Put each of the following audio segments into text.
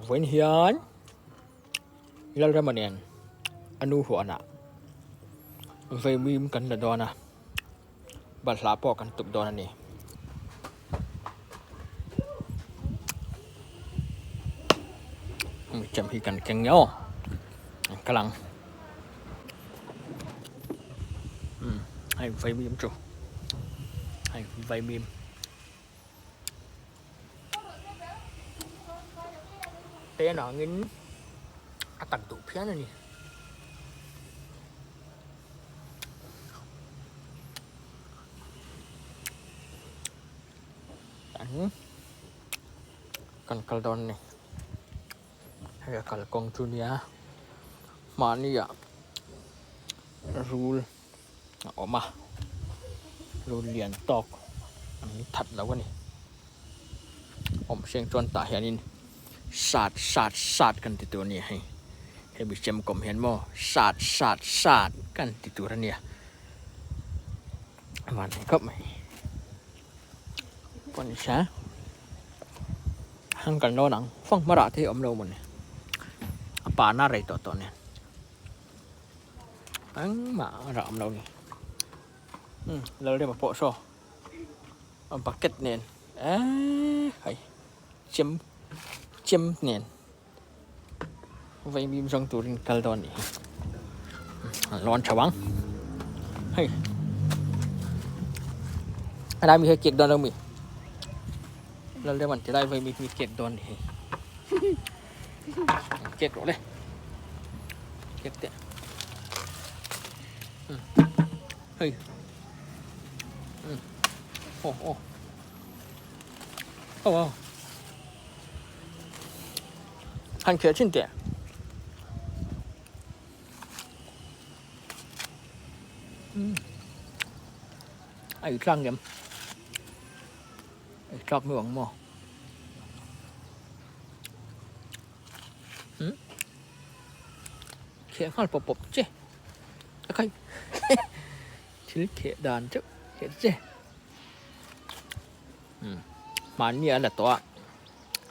Vawiin hian Lalrema nen a nu huanah vaimim kan la dawn a, balhla pawh kan tuk dawn a ni. Chem hi kan keng nge aw an kal ang hei vaimim chu hei vaimim. Te nangin a tak duh phian a ni. An kan kal dawn a ni. Hei a kalkawng chu nia mahni ah rul a awm a rul lian tawk an that lo a ni awm hreng chuan tah hianin sat sat sat kan ti tur a ni a hei hemi chem kawm hian maw sat sat sat kan ti tur a nia a van thei khawp mai pawisa an kan lawn ang fanghma rah te hi a awm lo mawni a pana rei tawh tawh nen. Engmah a rah awm lo ni. Umm Lalrema pawh saw a bucket nen eee hei chem chem nen vaimim zawng turin kal dawn nih hi an lawn tha ang hei helai mi hi a kek dawn lo mi Lalrema'n tilai vaimim hi kek dawn nih hi. Kek rawh le. Kek teh. Hei. Oh oh. Oh oh. Han kheh thin teh. Ai tlang ngem. Ei tlak mai ang maw? Hmm? Kheh nghal pawp pawp che. A khai. Thil kheh dan chauh kheh che. Hmm. Hmanni a la tawh a.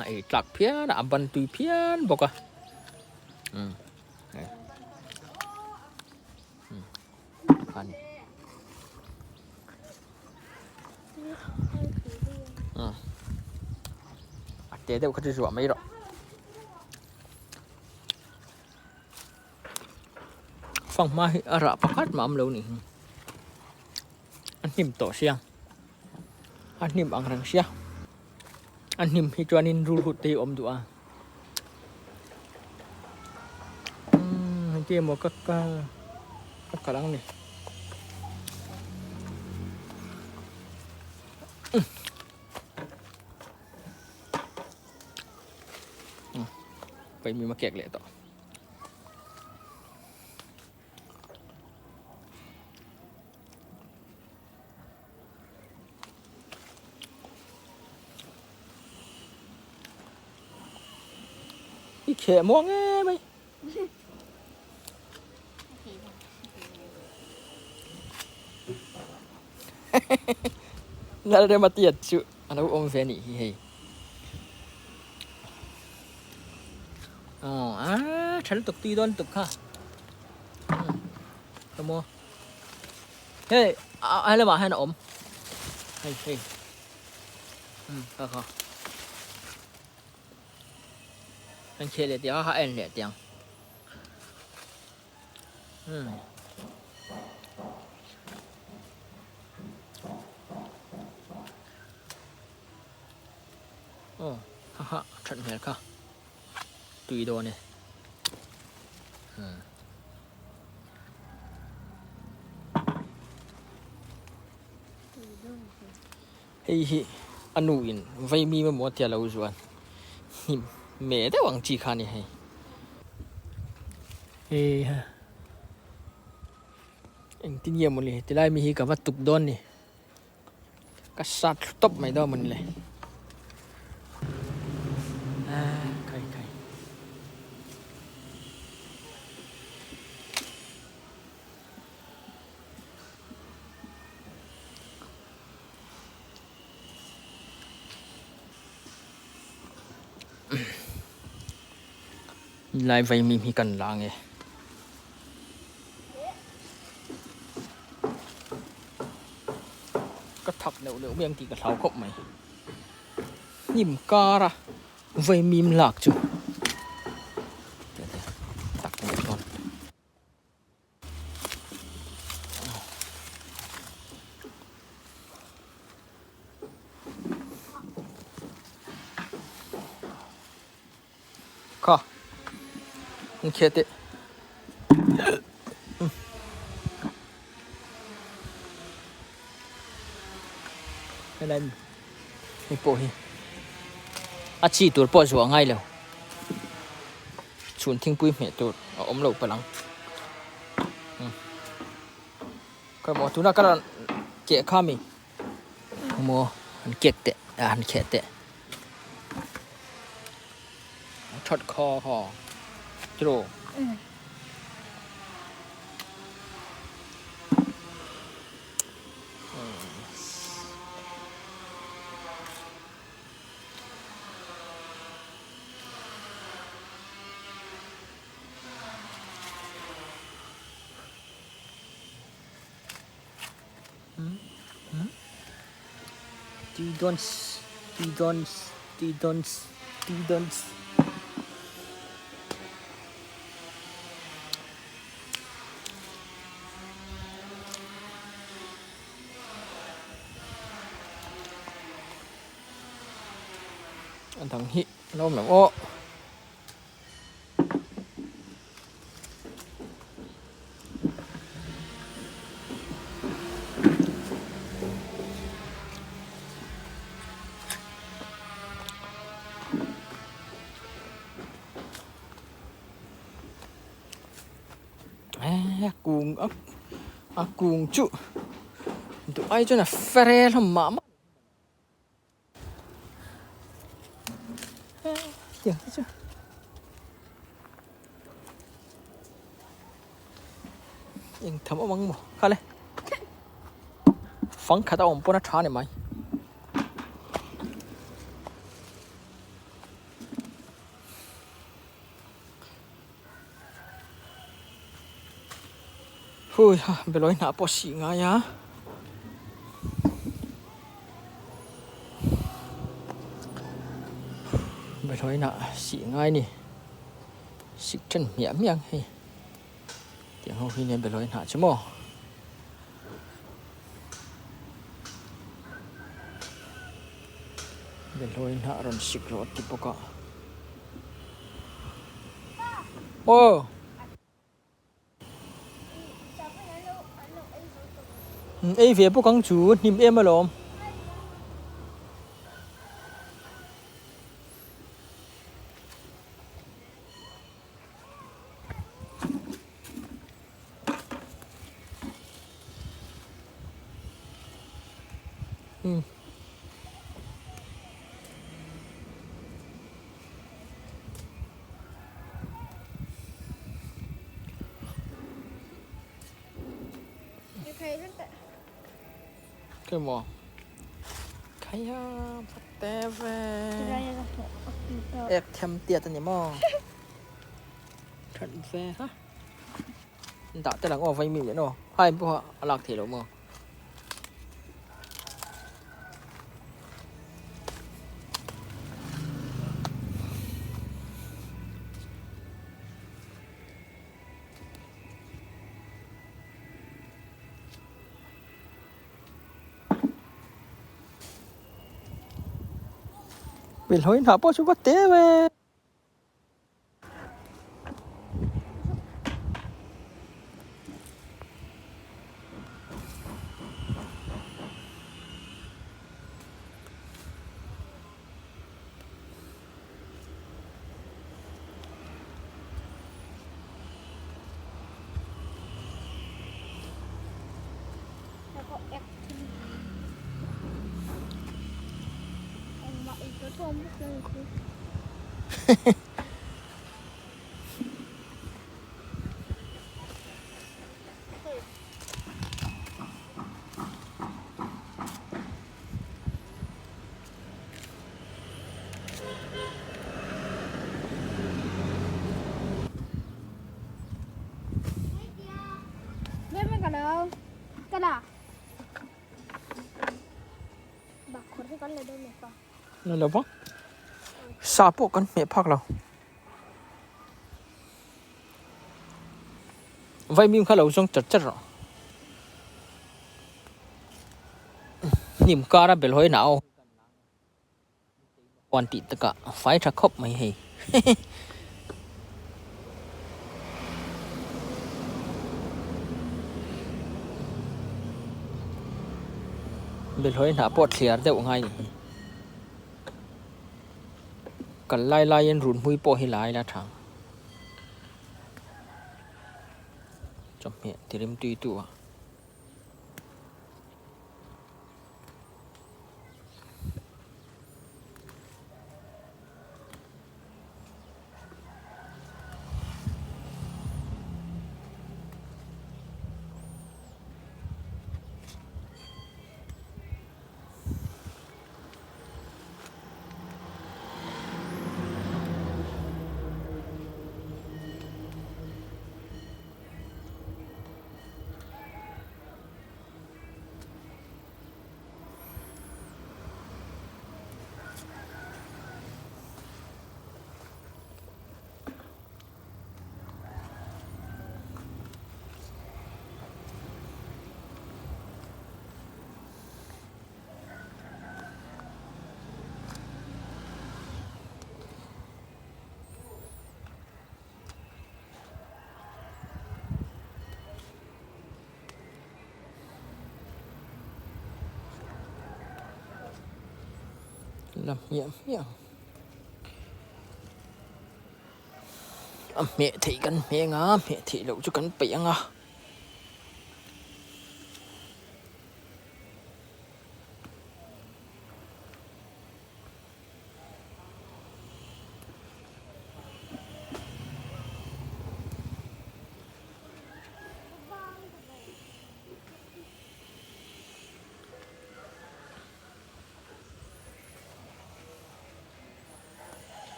A ei tlak phian a, a ban tui phian bawk a. Hmm. Hmm. Kha ni. A te deuh kha chu zuah mai rawh. Fanghma hi a rah pakhat mah awm lo ni hi. A hnim tawh sia. A hnim ang reng sia. A hnim hi chuanin rulhut te hi a awm duh a. Umm heng emaw ka ka ka kalh ang ni. Paimim a kek leh tawh. I kheh muang em mai. Lalrema tiat chu a lo awm ve a nih hi hei. Aw a tha lutuk tui dawn lutuk kha. Ka maw. Hei a lamah hian a awm. Hei hei. Kha kha. An kheh leh tiang a kha a en leh tiang. Hmm. Oh, ha ha, that hmel kha. Tui dawn e. Hmm. Hei hi a nu in vaimim emaw tia lo zuan hnim meh deuh ang chi kha a ni hei. Hei ha engtin nge mawni tilai mi hi ka va tuk dawn ni ka sat thlu tawp mai dawn mawni le ah khai khai. Lai vaimim hi kan la ange. Ka thak neuh neuh mai ang tih ka hlau khawp mai. Hnim kara vaimim lak chu tak neuh dawn. Kha an khiah teh. Helai hei pawh hi a chi tur pawh zuah ngai lo. Chhun thingpui hmeh tur a awm lo palh ang. Khawi maw tuna ka rawn keh kha mi maw han kek teh ah han kheh teh a that kha kha tiraw. Tui dawn tui dawn tui dawn tui dawn. A dang hi a lo awm lo aw. A kung a a kung chu duh ai chuan a fere hlawm mah mah. Tiang te chu eng tham awm ang maw kha le fang khat a awm pawn a tha a ni mai. Hui ha belawi hnah pawh a sih ngai a. Belawi hnah sih ngai a ni. Sik then hmiah hmiah ang hei. Tiang ho hi nia belawi hnah chu maw. Belawi hnah rawn sik rawh a ti bawk a. Aw. Ei ve bawk ang chu hnim em alawm. Hmm. Cái mò Khaia te ve Ek them tiat ani maw That ve ha Dah te lang aw vai mi leh no Hai pawh a lak theih loh maw. Bilhawi hnah pawh chu va te ve. Hello. Kala. Bak khawr hi kan la dawn leh pa. La lo va. Sa pawh kan hmeh phak lo. Vaimim kha lo zawng chat chat rawh. Hnim kara bel hawi nau. Huan tih takah fai tha khawp mai hei. Belhawi hnah pawh thliar deuh ngai ni hi. Kal lai laiin runhmui pawh hi la ila tha. Chawhmeh tirim tui tu ah. La hmiah hmiah ang. A hmeh theih kan hmeng a, hmeh theih loh chu kan peih ang a.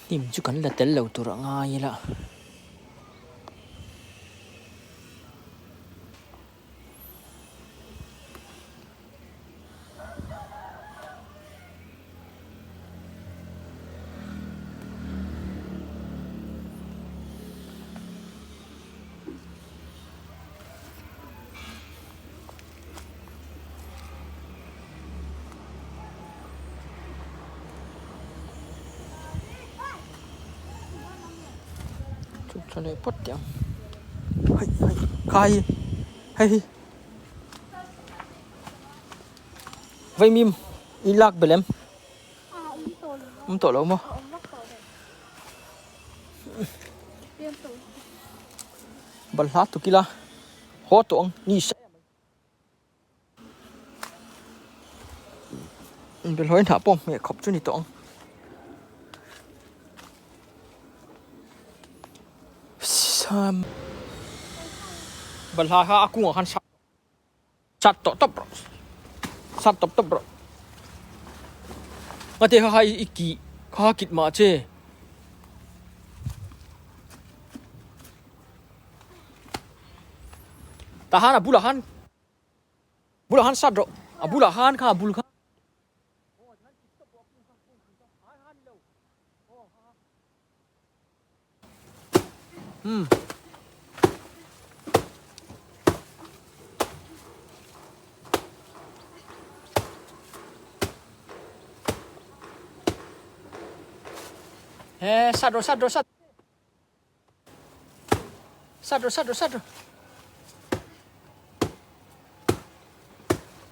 Hnim chu kan la tel lo tur a ngai ila. Chhuk tha leh phawt teh ang hei hei khai hei hi Vaimim i lak belh em? Awm tawh lo maw? Balhla tuk ila haw tawh ang ni se Belhawi hnah pawh hmeh khawp chu ni tawh ang. Balhla kha a kungah khan Sat tawh tawp rawh. Sat tawp tawp rawh. Ngate kha kha i ki kha kit mah che. Tah han a bulah han bulah han sat rawh. A bulah han kha a bul kha. Hmm. He sat rawh sat rawh sat. Sat rawh sat rawh sat rawh.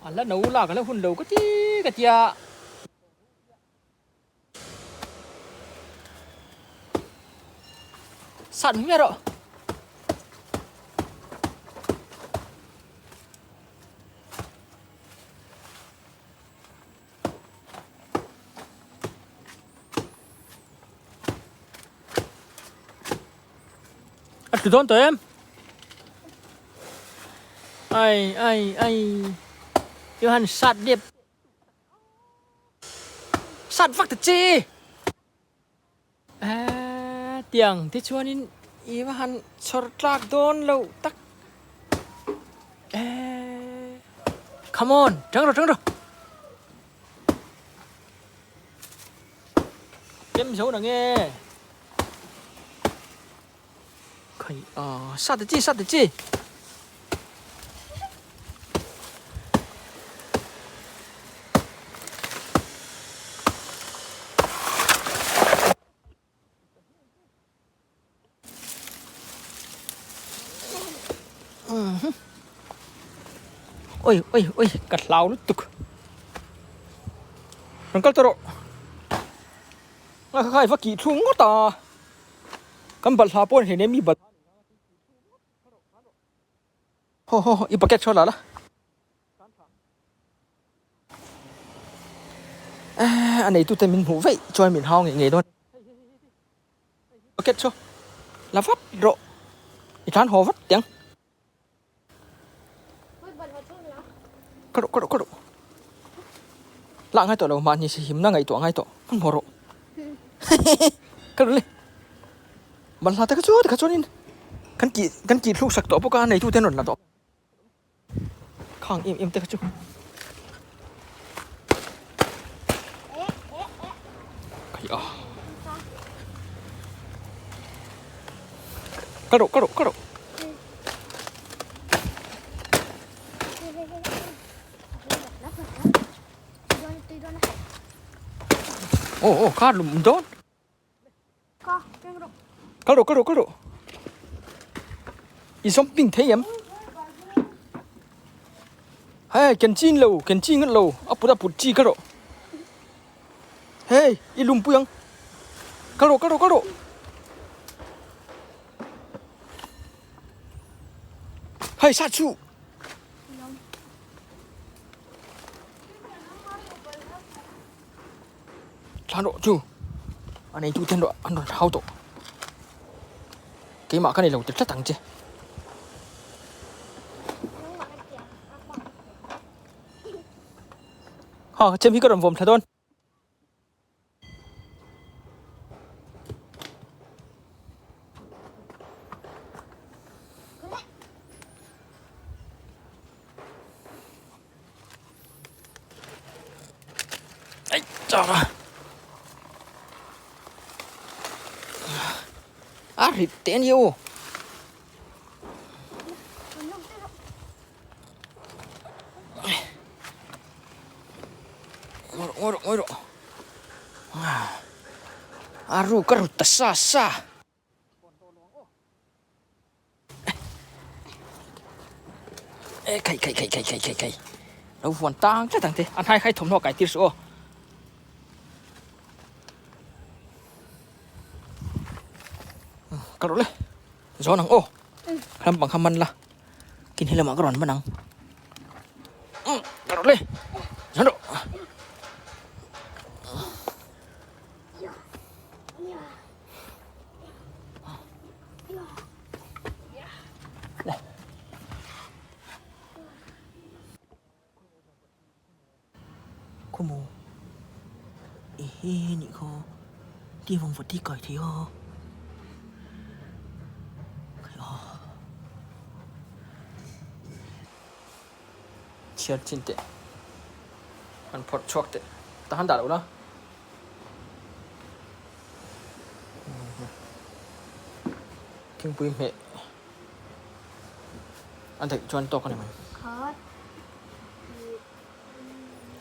A la no lak a la hun lo ka ti ka tia. Sat hmiah rawh. A tlu dawn tawh em? Ai ai ai. Johan sat dep. Sat vak ta che! Tiang te chuanin i va han chhawr tlak dawn lo tak. Come on, tang rawh tang rawh. Kem zo na nge. Khai a, sa te chi sa te chi. Oi oi oi ka hlau lutuk rawn kal tawh rawh a kha kha i va kih thlung ngawt a kan balhla pawh a ni hleinem mi balhla haw haw i bucket saw la la. A neitute min hmuh veih chuan min hau ngei ngei dawn. Bucket chu la vat rawh i tlan haw vat teh ang. Ka rawh ka rawh ka rawh lah ngai tawh lo mahni si himna ngaihtuah ngai tawh hmanhmawh rawh ka rawh le balhla te kha chu tikha chuanin kan tih kan tih thluk sak tawh bawk a neitute an rawn la tawh. Khang em em te kha chu. Khai a. Ka rawh ka rawh ka rawh. Oh oh kha lum dawn. Kal rawh kal rawh kal rawh. I jumping thei em? Hei ken chin lo ken chi ngat lo a put a put chi kal rawh. Hei i lum pui ang. Kal rawh kal rawh kal rawh. Hei sat chu. Thlan rawh chu a neitu ten rawh an rawn hau tawh keimah ka ni lo ti tlat ang che. Ha chem hi ka rawn vawm thla dawn. Ei chak a. A rit teh a ni aw. Ngawi rawh ngawi rawh ngawi rawh. A ruk a rut ta sa sa. E khai khai khai khai khai khai khai lo huan tang tlat ang te a hnai khai thawmhnaw kai tir suh aw ka rawh le zawn ang aw lampang kha man la kin he lamah ka rawn man ang ka rawh le zawn rawh. Khaw maw ehe nih kha ti vang vat hi kai thei a chhiar chin teh an phawrh chhuak teh tahan dah loh la. Thingpui hmeh a daih chuan tawk a ni mai.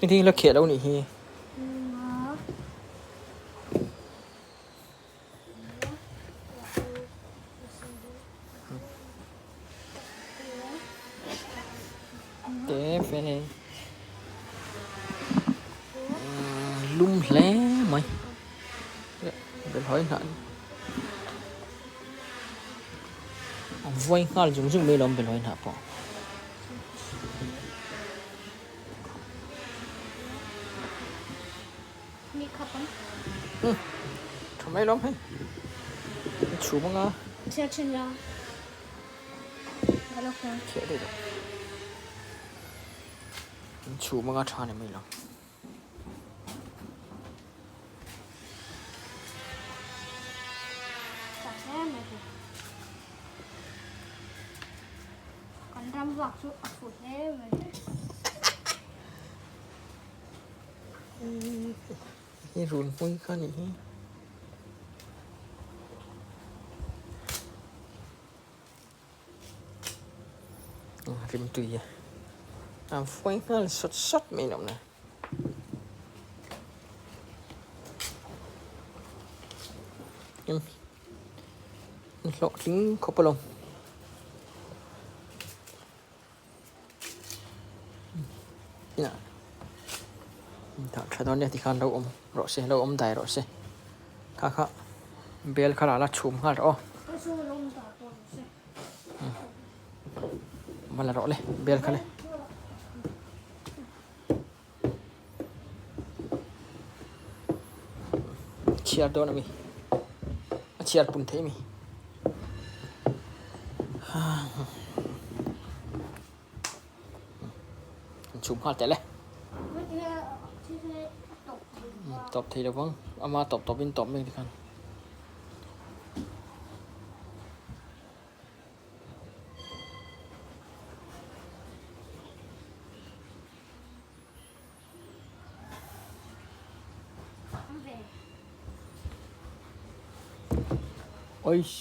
Heng la kheh lo nih hi. Te fe lum hle mai belhawi hnah a vuai nghal zung zung mai lawm belhawi hnah pawh. Tha mai lawm hei chhum anga Khiah daih loh. In chhum anga tha ni mai lo. Kan ram vak chu a fu hle mai. Hi runpui kha nih hi. Rimtui a fuai nghal sawt sawt mai lo na. Hlawhtling khawp alawm. Dah tha dawn nia tikhan lo awm rawh se lo awm dai rawh se kha kha bel kha la la chhum nghal rawh aw va la rawh le bel kha le. Chhiar dawn ami a chhiar pun thei ami. An chhum nghal teh le. Tawp thei lo vang ama tawp tawp in tawp mai tikhan. Oish.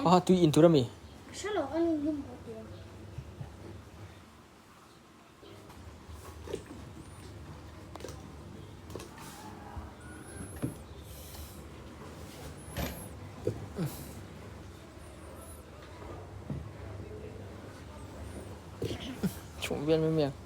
Kha tui in tur ami? Chhung vel mai mai ang.